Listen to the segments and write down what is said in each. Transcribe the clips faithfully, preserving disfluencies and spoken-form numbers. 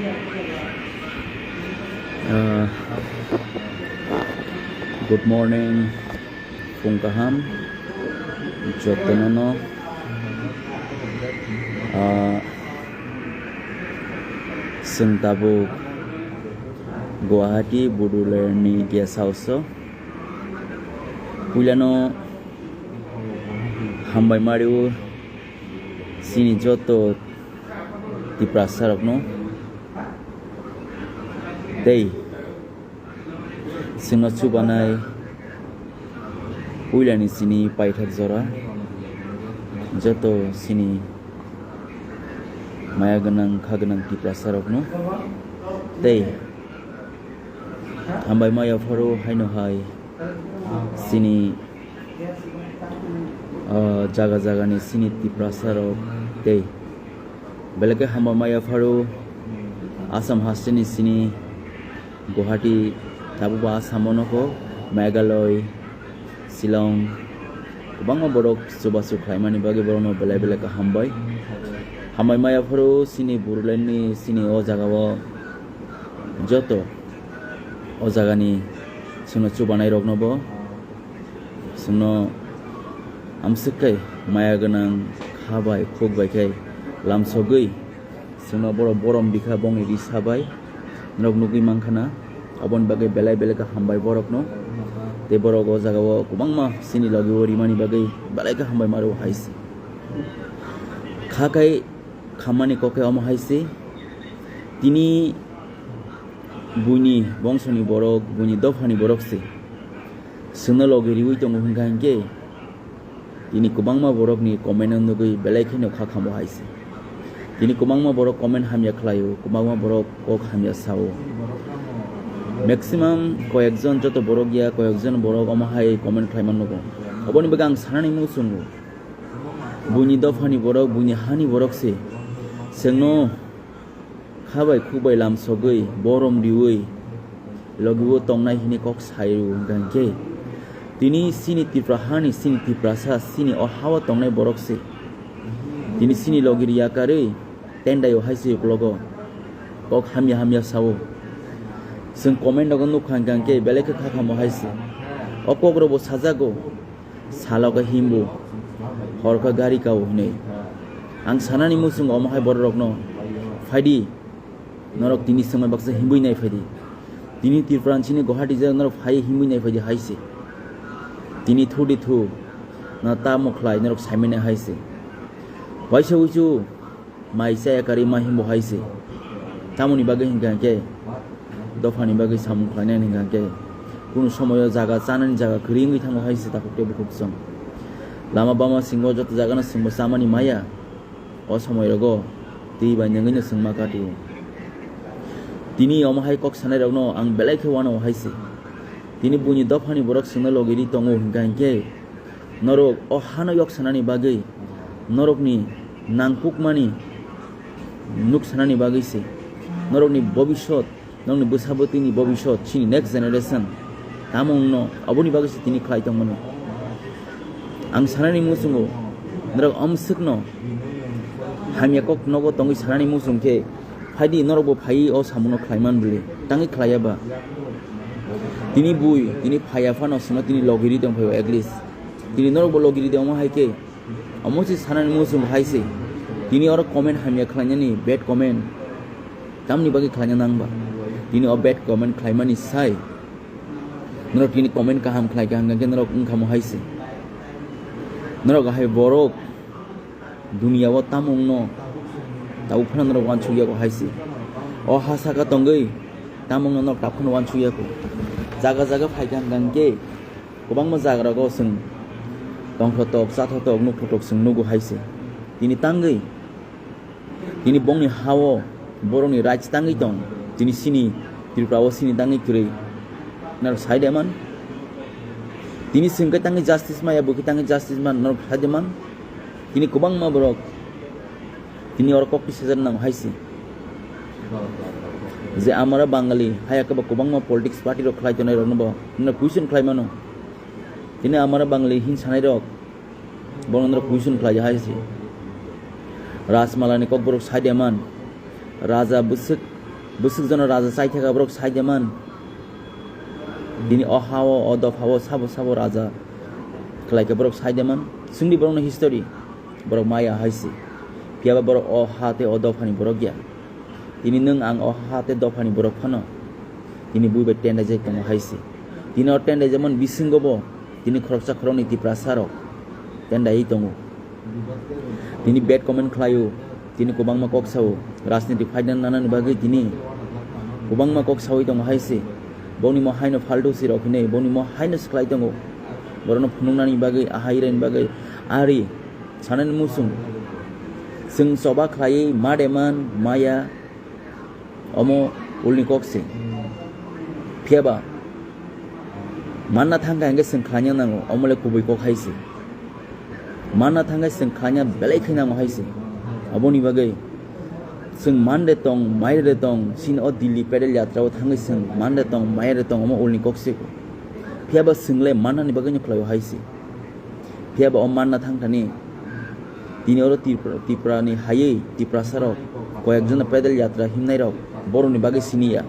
Uh, good morning, phung kaham, jotono no. Uh, chwng tabuk Guwahati Bodoland ni guest house o. Puilano hambai mario chini joto Tiprasa rokno. Tei chwngno chubanai puilani chini paithak jora joto chini maya gwnang kha gwnang Tiprasa rokno. Tei hambai maya pharo haino hai chini, ah, jaga jagani chini Tiprasa rok tei belai khe hambai maya pharo Assam hasteni chini Guwahati, tabukbo Assam o nokho Meghalaya, Shillong, kwbangma borok chubachu khlaimani bagwi borokno belai belai khe hambai. Hambai maya pharo chini Bodoland ni chini o jaga o joto o jagani chwngno chubanai rokno bo chwngno amswk khe maya gwnang kha bai khuk bai khe lamsogwi chwngno borok borom bikha bongni risa bai norok nugwi mankha na. Aboni bagwi belai belai khe hambai borokno. Tei borok o jaga o kwbangma chini logi o rimani bagwi belai khe hambai maro hai se. Kha khai khammani kok khe omo hai se. Tini buini bongsoni borok, buini dophani borok se chwngno logi riwi tongo hwnkha hinkhe, tini kwbangma borokni comment o nugwi belai kheno kha khamo hai se. Tini kwbangma borok comment hamya khlaio, kwbangma borok kok hamya sao. Maximum koyekjon, joto borok ya, koyekjon borok omo hai comment khlai man nugo. Oboni bagwi ang sanani muchungo, buini dophani borok, buini hani borok se chwngno kha bai khuk bai lamsogwi borom riwi logi o tongnai hwnwi kok sai rw hwnkha hinkhe, tini chini Tripura hani, chini Tiprasa, chini o ha o tongnai borok se tini chini logi riya karwi tendai o hai se uklogo kok hamya hamya sao. Chwng comment rogo nukha hwnkha hinkhe belai khe kha khamo hai se. O kok rok bo sajago. Salo khe himbu, hor khe gari kao hinwi. Ang sanani muchungo omo hai bororokno, phaidi, norok tini swngmai baksa himbui nai phaidi. Tini Tripura ni sini Guwahati jora norok phai himbui nai phaidi hai se. Tini thu di thu, na tamo khlai norok saimani hai se. Waisa uichu, mai chaya karwi ma himbo hai se. Tamoni bagwi hwnkha hinkhe, dophani bagwi samung khlainani hwnkha hinkhe, kunu somoyo jaga chanani jaga kwrwi wngwi thango hai se takhuk tei bukhuk song. Lama bama singo joto jagano singbo chamani maya. O somoirogo twi bai nwngwino chwngma katio. Tini omo hai kok sanairokno ang belai khe uanao hai se. Tini buini dophani borok chwngno logiri tongo hwnkha hinkhe, norok o hano yok sanani bagwi, norokni nangkukmani nuk sanani bagwi se, norokni bobisot, norokni bwsa bwtwini bobisot, chini next generation tamo wngno, aboni bagwi se tini khlai tongmani. Ang sanani muchungo, norok amswkno hamya kok nogo tongwi sanani muchung khe, phaidi norokbo phaiwi o samungno khlai man bwle, tangwi khlaiya ba? Tini bui, tini phaiya phano sima tini logiri tong phaio at least. Tini norokbo logiri tongma hai khe, omo se sanani muchung hai se. Tini oro comment hamya khlainani, bad comment. Tamni bagwi khlaina nang ba? Tini o bad comment khlaimani sai. Norok tini comment kaham khlai kaham khe norok wngkhamo hai se. Norok hai borok Dunia o tamo wngno tabuk phano norok uansukya kho hai se. O ha saka tongwi tamo wngno norok tabuk phano uansukya kho. Jaga jaga phai kha hwnkha hinkhe kwbangma jaga rogo chwng tongthotok, chathotok, nukthotok chwng nugo hai se. Tini tangwi, tini bongni ha-o borokni rights tangwi tong, tini chini Tripura o chini tangwi kwrwi norok sai de man. Tini chwng khe tangwi justice maya, bo khe tangwi justice man, norok sai de man. Tini kwbangma borok tini oro kok tisajak nang hai se. Je amara Bangali, haya khe bo kwbangma politics party rok khlai tongnai rokno bo norok question khlai mano. Tini amara Bangali hin sanai rok, bono norok question khlai hai se. Rajmalani kokborok sai de man. Raja bwswk Bwswk jono raja chaithaka borok saideman. Bini o ha-o, o dopha-o sabo sabo raja khlaikha borok saideman. Swngdi borokno history. Borok maya hai se. Phiyaba borok o ha tei o dophani borok ya. Tini nwng ang o ha tei dophani borok phano tini bui bai tendaijak tongo hai se. Tini o tendaijak mani bisingo bo tini khoroksa khoroknwi Tiprasa rok tendaiwi tongo. Tini bad comment khlaio, tini kwbangma kok sao, rajniti phaina nanani bagwi tini kwbangma kok saui tongo hai se. Boni mo haino faltu si rok hinwi, boni mo haino swklai tongo. Borokno phunuknani bagwi, ahai rani bagwi, ari sanani muchung. Chwng choba khlaiwi ma deman, maya, omo ulni kok se. Phiyaba manna thangkha hingke chwng khlaina nango, omo le kubui kok hai se. Manna thangkhe chwng khlaina belai khe nango hai se. Aboni bagwi chwng man de tong, mai de tong, chini o Delhi pedal yatra o thangwi chwng man de tong, mai de tong, omo ulni kok se. Phiyaba chwng le mannani bagwi no khlaio hai se. Phiyaba o manna thangthani tini oro Tripura, Tripura ni haywi Tiprasa rok koyek jona pedal yatra himnai rok borokni bagwi siniya.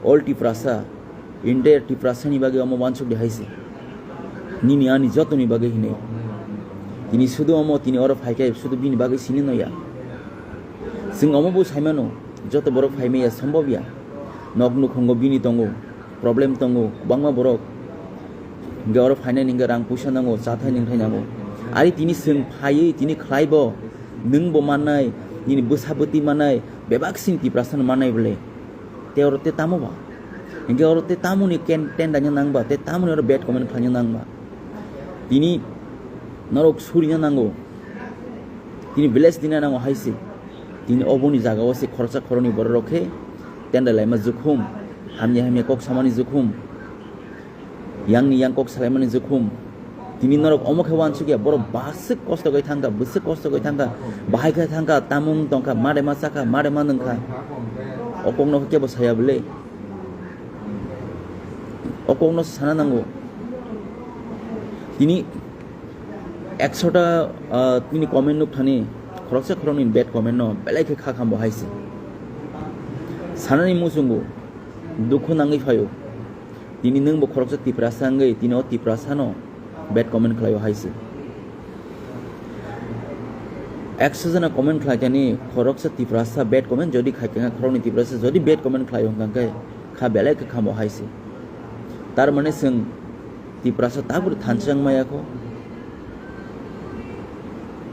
All Tiprasa, entire Tiprasa ni bagwi omo wansuk di hai se. Nini ani joto ni bagwi hinwi. Tini sudu omo tini oro phai khe sudu bini bagwi sini no ya. Chwng omo bo sai mano, joto borok phai maya, sombhob ya. Nok nukhungo bini tongo, problem tongo, kwbangma borok. Hingke oro phainani hingke rang puisa nango, chathai ningthai nango. Ari tini chwng phaiwi, tini khlai bo, nwng bo mannai, nini bwsa bwtwi mannai, bebak sini Tiprasa no mannai bole. Te oro te tamo ba? Hingke oro te tamoni ken-, tenda nang ba, te tamoni oro bad comment khlaina nang ba. Tini norok surina nango. Tini village dina nango hai se. Tini oboni jaga o se khoroksa khoroknwi borok rok khe tenda laima jukhum, hamya hamya kok samani jukhum, yangni yang kok salaimani jukhum. Tini norok omo khe wansuk ya, borok bwswk kosto kai thangkha, bwswk kosto kai thangkha, bahai khe thangkha, tamung tongkha, mare ma chakha, mare ma nungkha. O kokno kebo saya bwle. O kokno sana nango. Tini ekshota, ah, tini comment nukthani khoroksa khoroknwi bad comment no belai khe kha khambo hai se. Sanani muchungo dukhu nangwi phaio. Tini nwng bo khoroksa Tiprasa wngwi tini o Tiprasa no bad comment khlaio hai se. Ekso jona comment khlaikani khoroksa Tiprasa bad comment jodi khaikha khoroknwi Tiprasa jodi bad comment khlaio hwnkha khe kha belai khe khambo hai se. Tar mane chwng Tiprasa tabuk thansa wng maya kho.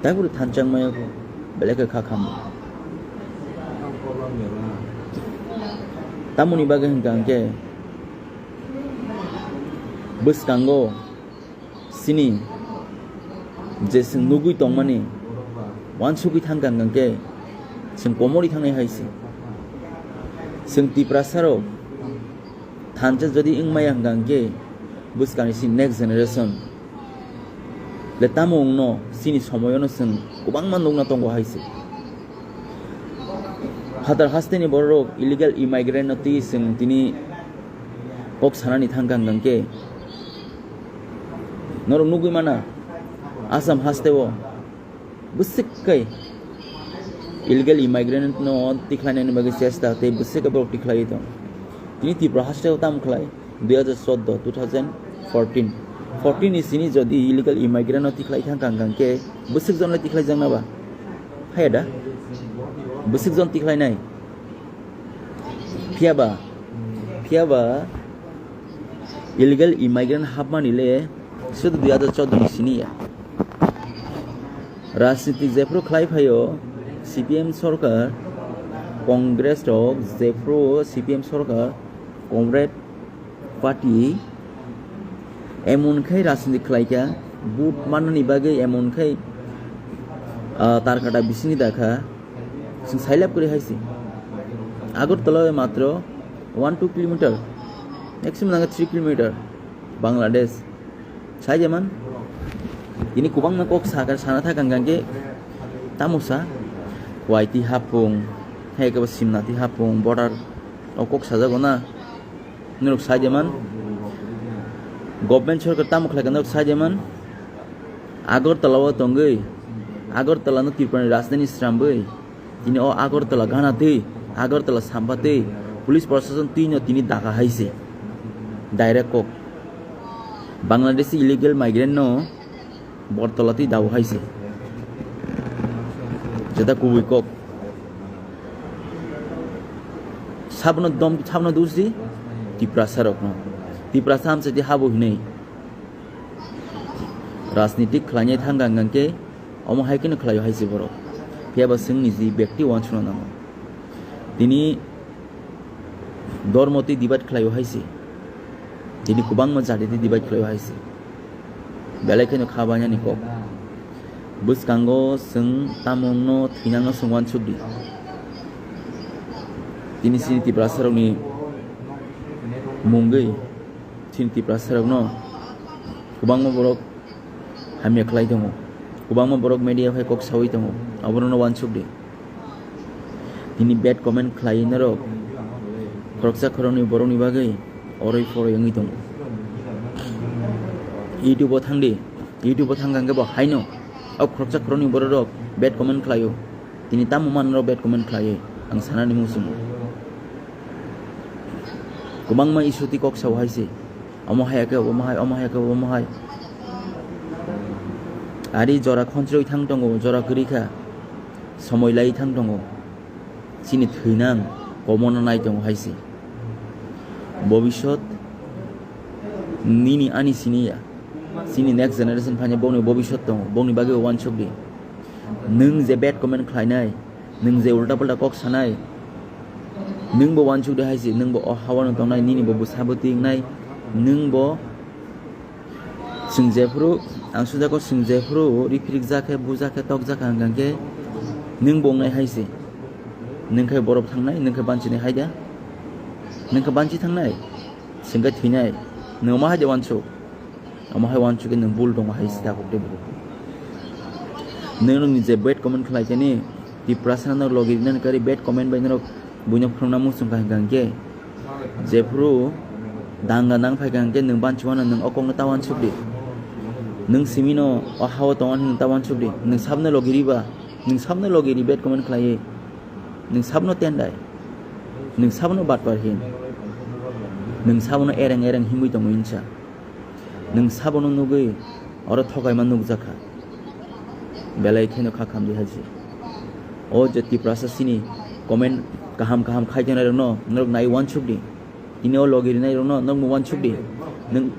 Tabuk thansa wng maya kho. Belai khe kha khambo. Tamoni bagwi hwnkha hwnkhe bwskango chini je chwng nugwi tongmani wansugwi thangkha hwnkha hwnkhe chwng komorwi thangnai hai se. Chwng Tiprasa rok thansa jodi wng maya hwnkha hwnkhe bwskangni chini next generation le tamo wngno chini somoyono chwng kwbangma nukna tongo hai se. Phatar hasteni bororok illegal immigrant no twi chwng tini kok sanani thangkha hwnkha hwnkhe norok nugwi mana Assam hasteo bwswk khe illegal immigrant no tikhlainani bagwi chesta tei bwswk khe borok tikhlaiwi tong. Tini Tripura hasteo tamo khlai dui hajar chordo, two thousand fourteen. Fourteen ni sini jodi illegal immigrant no tikhlai thangkha hwnkha hwnkhe bwswk jon le tikhlaijakna ba? Haya da? Bwswk jon tikhlainai? Phiyaba, phiyaba illegal immigrant hapmani le sudu dui hajar chordo ni sini ya. Rajniti jephru khlai phaio C P M sorkar, Congress rok jephru C P M sorkar, Comrade Party emon khai rajniti khlaikha, vote mannani bagwi emon khai, ah, tarkata bisini dakha, chwng sailab kwrwi hai se. Agartala matro one two kilometer, maximum nang three kilometer, Bangladesh. Saijeman, tini kwbangma kok sakha, sana thakha hwnkha khe tamo sa, Kuwaiti hapung, hai khe bo Simnati hapung, border o kok sajago na. Norok saijeman, government sorkar tamo khlai kha norok saijeman, Agartala o tongwi, Agartala no Tripura ni rajdhani srambwi, tini o Agartala gana twi, Agartala sampha tei police prosason twino tini daka hai se. Direct kok. Bangladeshi illegal migrant no Bortola twi dao hai se. Jeta kubui kok. Sabno dom, sabno dusi Tiprasa rokno. Tiprasa hamsa di habo hinai. Rajnitik khlainai thang gang gang khe omo hai kheno khlaio hai se borok. Phiya ba chwngni ji bekti uansukna nango. Tini dormo twi debate khlaio hai se. Tini kwbangma jati twi debate khlaio hai se. Belai kheno kha bainani kok. Bwskango chwng tamungno thwinangno chwng uansuk di. Tini chini Tiprasa rokni mungwi chini Tiprasa rokno kwbangma borok hamya khlai tongo. Kwbangma borok media bai kok sawi tongo. Aborokno uansuk di. Tini bad comment khlai norok khoroksa khoroknwi borokni bagwi oroi poroi wngwi tongo. YouTube o thang di, YouTube o thang khe bo haino o khoroksa khoroknwi borok rok bad comment khlaio. Tini tamo manwi rok bad comment khlaiwi ang sanani muchungo. Kwbangma issue twi kok sao hai se. Omo hai khe omo hai, omo hai khe omo hai. Ari jora khonchirwi thang tongo, jora kwrwi kha. Somoi lai thang tongo. Chini thwinang komono nai tongo hai se. Bobisot nini ani sini ya. Chini next generation phainai bongni bobisot tongo. Bongni bagwi uansuk di. Nwng je bad comment khlainai, nwng je ulta pulta kok sanai, nwng bo uansuk di hai se, nwng bo o hawano tongnai, nini bo bwsa bwtwi wngnai, nwng bo chwng jephuru, ang sujako chwng jephuru riphirik jakhe, bujakhe, tokjakha hwnkha khe nwng bo wngnai hai se. Nwng khai borok thangnai, nwng khai banchinai hai da? Nwng khai banchi thangnai? Chwng khe thwinai. Nwng ma hai de uansuk? Omo hai uansuk khe nwng bul tongo hai se takhuk tei bukhuk. Nwng nokni je bad comment khlai khe ni Tiprasa no logi rinani kari bad comment bai norok buino phwrwngna muchung kha hwnkha hwnkhe jephuru danga nang phai kha hwnkhe nwng banchi mano nwng o kokno ta uansuk di. Nwng simi no o hao tongo nwng ta uansuk di. Nwng sabno logi riba, nwng sabno logi ri bad comment khlaiwi. Nwng sabno tendai. Nwng sabno batwar hin. Nwng sabno ereng ereng himwi tongo hinsa. Nwng sabono nugwi oro thokaima nukjakha. Belai kheno kha khamdi haji. O je Tiprasa sini comment kaham kaham khai tongnai rokno norok nai uansuk di. Tini o logi rinai rokno norok uansuk di. Nwng,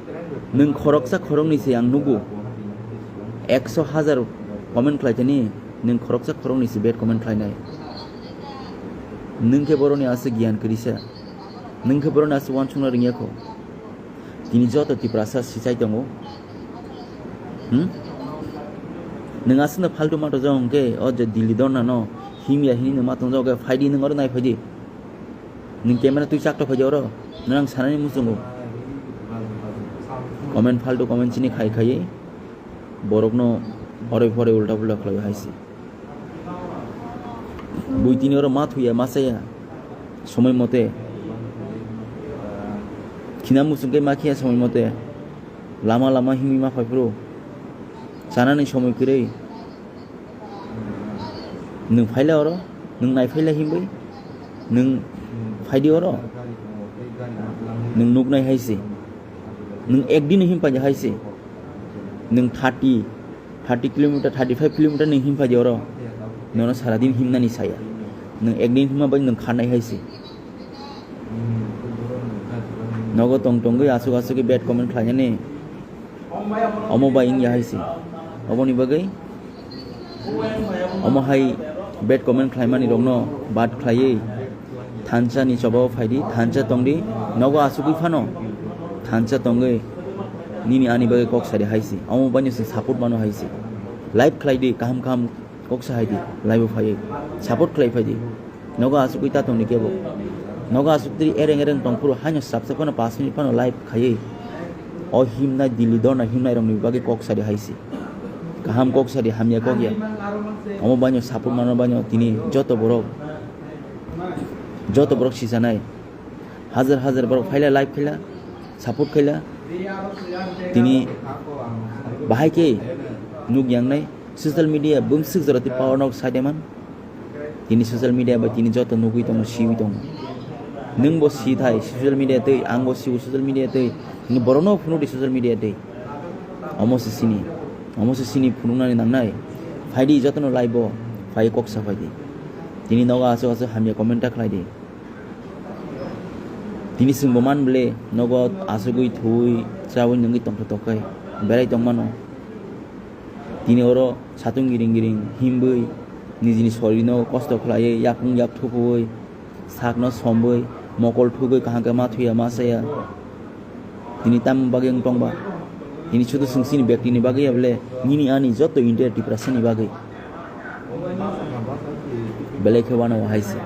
nwng khoroksa khoroknwi se ang nugo. Ekso hajar comment khlai tani nwng khoroksa khoroknwi se bad comment khlainai. Nwng khe boroni aswk giyan kwrwisa. Nwng khe boroni aswk uansukna ringya kho. Tini joto Tiprasa sichai tongo. Hmm? Nwng aswkno faltu ma tongjak hwnkhe o je Delhi dorna no himya hini nwng ma tongjak hwnkhe phaidi nwng oro nai phaidi. Nwng camera twi chakta phaidi oro. Nwng ang sanani muchungo. Comment faltu comment chini khai khaiwi borokno horoi phoroi ulta pulta khlaiwi hai se. Bui tini oro ma thuya, ma chaya, somoi mote. Khina muchung khe ma khiya somoi mote. Lama lama himwi ma phai phuru. Chanani somoi kwrwi. Nwng phaila oro, nwng nai phaila himwi. Nwng phaidi oro. Nwng nuknai hai se. Nwng ekdin him paidi hai se. Nwng thirty, thirty kilometer, thirty five kilometer nwng him paidi oro. Nono sara din himnani saya. Nwng ekdin himma bai nwng kharnai hai se. Nogo tong tongwi aswk aswk khe bad comment khlainani. Omo bai wngya hai se. Oboni bagwi omo hai bad comment khlaimani rokno bad khlaiwi thansa ni choba o phaidi, thansa tongdi, nogo asugwi phano thansa tongwi nini ani bagwi kok sadi hai se. Omo baino se support mano hai se. Live khlaidi, kaham kaham kok sa hai di, live o phaiwi support khlai phaidi. Nogo asugwi ta tongdi kebo. Nogo asugwi ereng ereng tong phuru haino sabsa phano pas minute phano live khaiwi o himnai Delhi dorna himnai rokni bagwi kok sadi hai se. Kaham kok sadi, hamya kok ya. Omo baino support mano baino tini joto borok, joto borok sijanai. Hajar hajar borok phaila live khaila, support khaila. Tini bahai khe nuk yangnai social media bumswk jora twi power nok saideman. Tini social media bai tini joto nugwi tongo, siwi tongo. Nwng bo si thai social media twi, ang bo sibo social media twi, tini borokno phunukdi social media twi. Omo se sini, omo se sini phunuknani nangnai. Phaidi jotono live o phai kok sa phaidi. Tini nogo aswk aswk hamya comment ta khlaidi. Tini chwng bo man ble nogo asugwi thuwi chawi nungwi tongthotok khe belai tongmano. Tini oro satung giring giring himbwi nijini sorirno kosto khlaiwi yapung yak thupuwi sakno sombwi mokol thugwi kaham khe ma thuya ma chaya. Tini tamo bagwi wng tongba? Tini sudu chwng chini bektini bagwi ya bole nini ani joto India Tiprasani bagwi. Belai khe uanao hai se.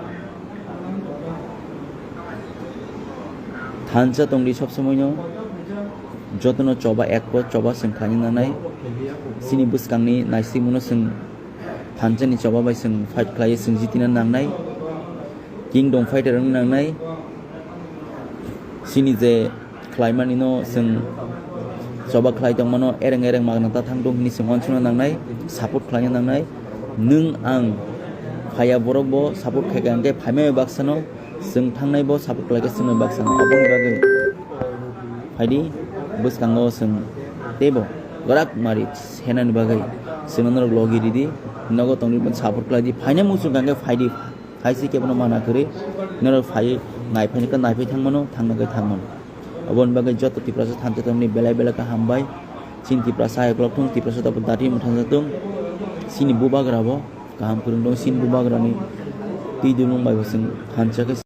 Thansa tongdi sob somoino, jotono choba ekko choba chwng khlaina nangnai. Chini bwskangni naisikmano chwng thansani choba bai chwng fight khlaiwi chwng jitina nangnai. Kingdom fighter wng nangnai. Chini je khlaimanino chwng choba khlai tongmano, ereng ereng magna ta thangthung hwnwi chwng uansukna nangnai, support khlaina nangnai. Nwng ang phaiya borok bo support khaikha hwnkhe phaimai baksano chwng thangnai bo support khlaikha chwngno baksano. Aboni bagwi phaidi bwskango chwng teibo kwrak mari senani bagwi chwngno norok logi ridi, nogo tongdi, support khlaidi, phaina muchung kha hwnkhe phaidi. Hai se kebono mana kwrwi norok phai naiphai khe naiphai thangmano, thangna khe thangmano. Oboni bagwi joto Tiprasa thansa tongni belai belai khe hambai. Chini Tiprasa hai uklok thung, Tiprasa tabuk dati mwthangsa tung. Chini bubagra bo kaham kwrwng tong, chini bubagrani twi dulung bai bo chwng thansa khe